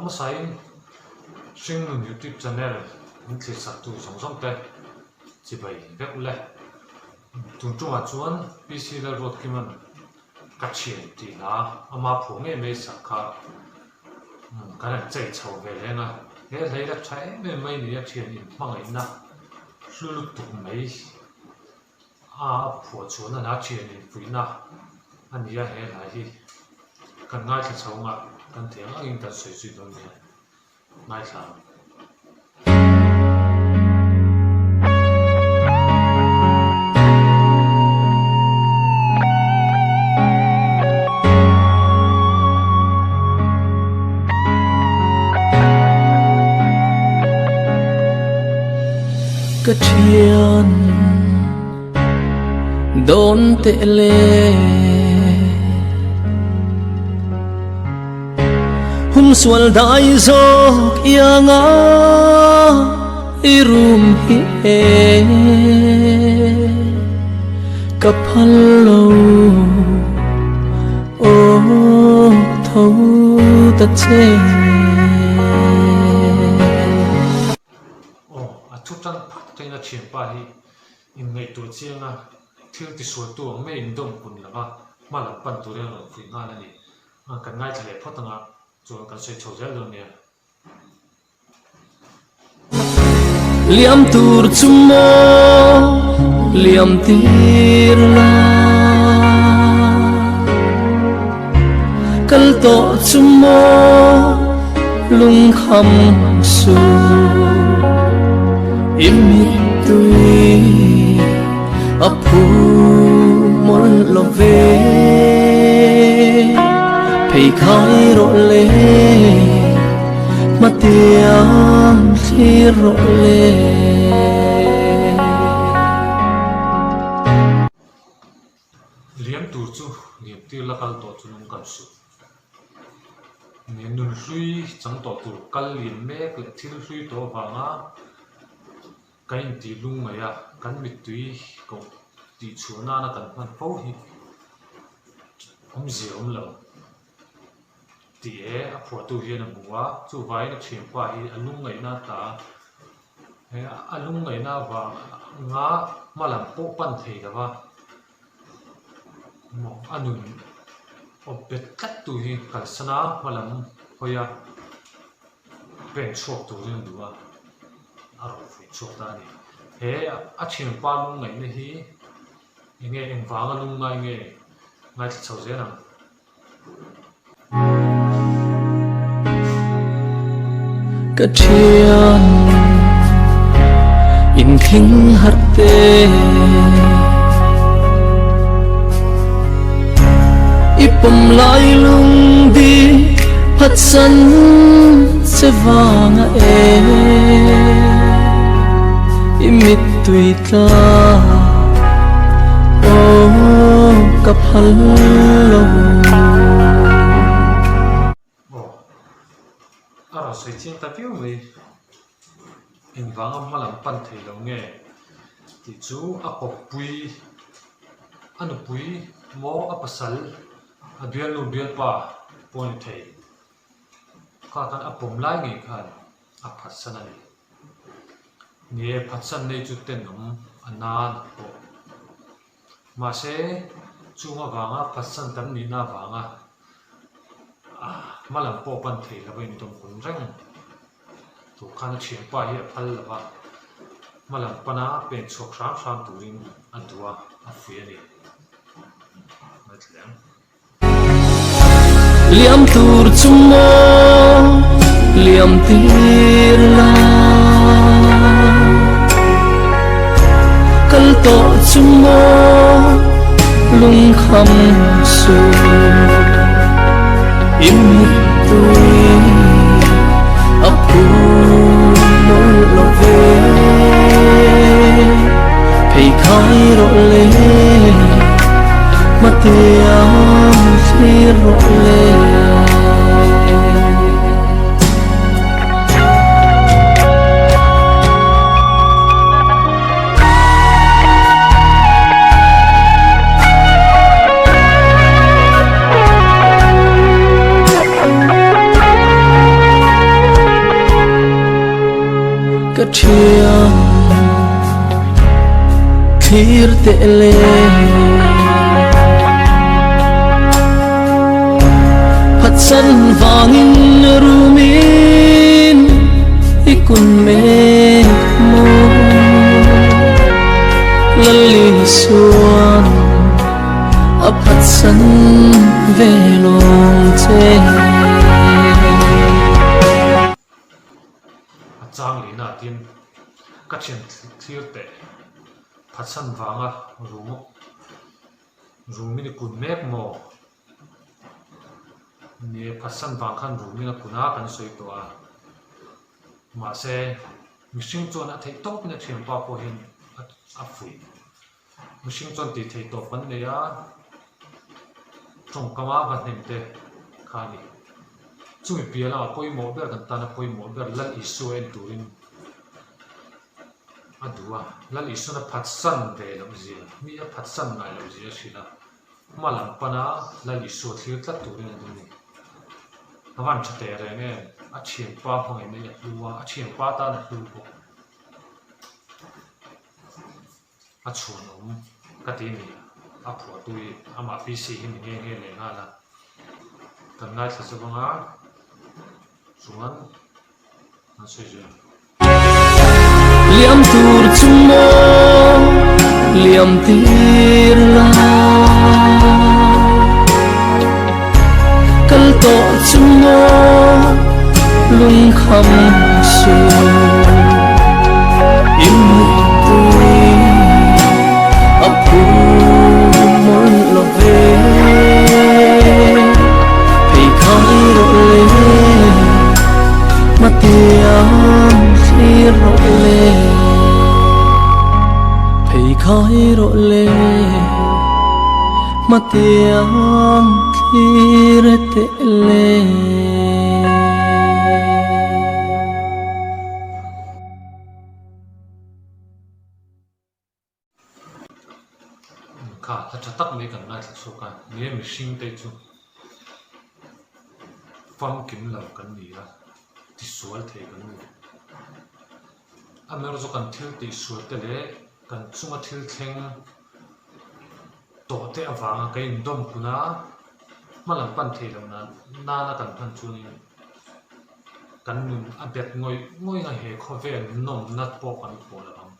hmasain Hringnun YouTube channel min thlirsaktu zawng zawng te chibai vek ule. Tun tungah chuan PC Lalruatkima'n ka thian tih hla ama phuah ngei mai sak kha kan han chei chho ve leng a. He hlei la tha em em mai ni a thian inhmangaihna hlu lutuk mai a phuah chhuahna hla thian infuihna a ni a he hla hi kan ngaithla chho ang a kan thei ang angin kan sawi zui dawn nia ngaithla ang. Ka thian dawn teh le Hum sual dai zawk ianga i rum hi e Ka phal lo aw tho ta che. Aw, a thu tan phak tawhin a thianpa hi inngaihtuah chiang a, thil tisualtu ang mai indawm kun lova hma lam pan turin a rawn fuih nghal a ni. Kan ngaithla leh phawt ang a, chuan kan sawi chho zel dawn nia. Liam tur chu maw liam tir la Kal tawh chu maw lungkham su I mittui a phu mawlh lo ve Pheikhai rawh le Hmatiang thlir rawh le. Liam tur chu liam tir la kal tawh chu nung kan suh. Nge nun hlui chang tawh tur kal liam mek leh thil hlui tawh avanga kan intih lung mai a, kan mittui koh tih chhuah nana kan hman fo hi awmzia awm lo. Tih e, a phuahtu hian a hmu a, chuvangin a thianpa hi a lungngaihna a tla a, a lungngaihna avanga hma lam pawh pan thei lo va, maw a nun awp bet tlat tu hi kalsan a hma lam hawi a pen chhuak turin a duh a, a rawn fuih chhuak ta a ni. He a thianpa lungngaihna hi eng nge engvanga lungngai nge ngaithla chho zel ang. Ka thian inthling harh te I pawm lai lung di phatsan che vanga e I mittui tla aw ka phal lo. Aw, a rawn sawi chiang ta viau mai. Engvanga hma lam pan thei lo nge tih chu a kawppui, a nupui maw a pasal, a bialnu bialpa pawh a ni thei. Kha khan a pawm lai ngei khan a phatsan a ni. Ni e, phatsan nei chu tenawm a nan pawh. Mahse, chung avanga phatsan kan nihna avanga hma lam pawh pan thei lova indawmkun reng tur khan a thianpa hi a phal lo va, hma lam pana pen chhuak hram hram turin a duh a, a fuih a ni. Ngaithla leh ang. Liam tur chu maw liam tir la Kal tawh chu maw lungkham suh I mittui a phu mawlh lo ve Pheikhai rawh le. Hmatiang thlir rawh le. Thiam thlir teh le. Phatsan vangin rumin i kun mek maw Lalisuan a phatsan ve lawng che. A chang lehna tin ka thian thlir teh phatsan vanga rumin i kun mek maw? Ni e, phatsan vang khan rumin a kun a kan sawi tawh a. Mahse, mihring chuan a theih tawpin a thianpa pawh hian a fuih. Mihring chuan tih theih tawp kan nei a, tawngkama va hnem te kha a ni. Chumi piah lamah pawimawh ber kan tana pawimawh ber Lal Isua en turin a duh a, Lal Isuan a phatsan ve loh zia, mi a phatsan ngai loh zia a hrilh a, hma lam pana Lal Isua thlir tlat turin a duh a ni. A van tha teh reng em, a thianpa hmangaihna hi a hlu a, a thianpa tan a hlu bawk. A chhuanawm ka ti ni, a phuahtu hi amah PC hi ni nghe nghe leh nghal a, kan ngaithla zawk anga chuan an sawi zui ang. Liam tur chu maw liam tir la Kal tawh chu maw lungkham suh I mittui a phu mawlh lo ve Pheikhai rawh le Hmatiang thlir rawh le Pheikhai rawh le Hmatiang thlir teh le. Kha hla tha tak mai kan ngaithla chhuak a, ni e mihring te chu famkim lo kan ni a, tisual thei kan ni. Amaherawhchu chu kan thil tihsual te leh kan chunga thil thleng tawh te avanga kan indawm kun a, hma lam pan thei loh nan nana kan hman chuanin kan nun a bet ngawih ngawih a, he khawvel nawmna pawh kan pawh lo ang.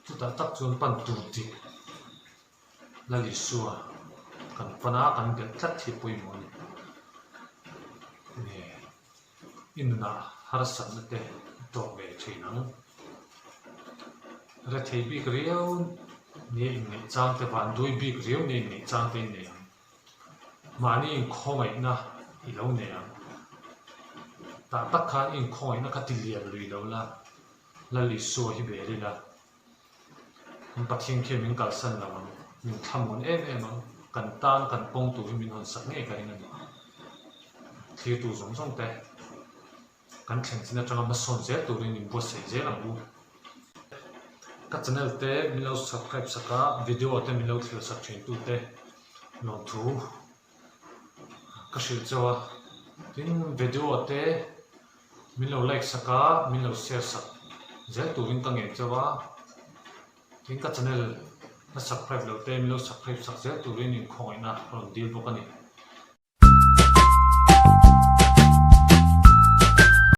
Chutah tak chuan pan tur dik Lal Isua kan pan a, kan belh tlat hi pawimawh a ni. Nge i nunah harsatna te i tawk ve thin ang. Rethei bik riau nia inngeih chang te, vanduai bik riau nia inngeih chang te i nei ang. Mahni inkhawngaihna i lo nei ang. Tah tak khan i inkhawngaihna kha ti lian lui lo la, Lal Isua hi bel ila, kan Pathian khian min kalsan lo ang, min thlamuan em em ang, kan tan kan kawng tur hi min hawn sak ngei ka ring a ni. Thlirtu zawng zawng te kan thlen chin atanga hmasawn zel turin in buatsaih zel ang u. Ka channel te min lo subscribe sak a, video te min lo thlir sak thin tu te lawmthu ka hrilh chauh a, tin video te min lo like sak a, min lo share sak zel turin ka ngen chauh a, tin ka channel la subscribe loh te min lo subscribe sak zel turin in khawngaihna ka rawn dil bawk a ni.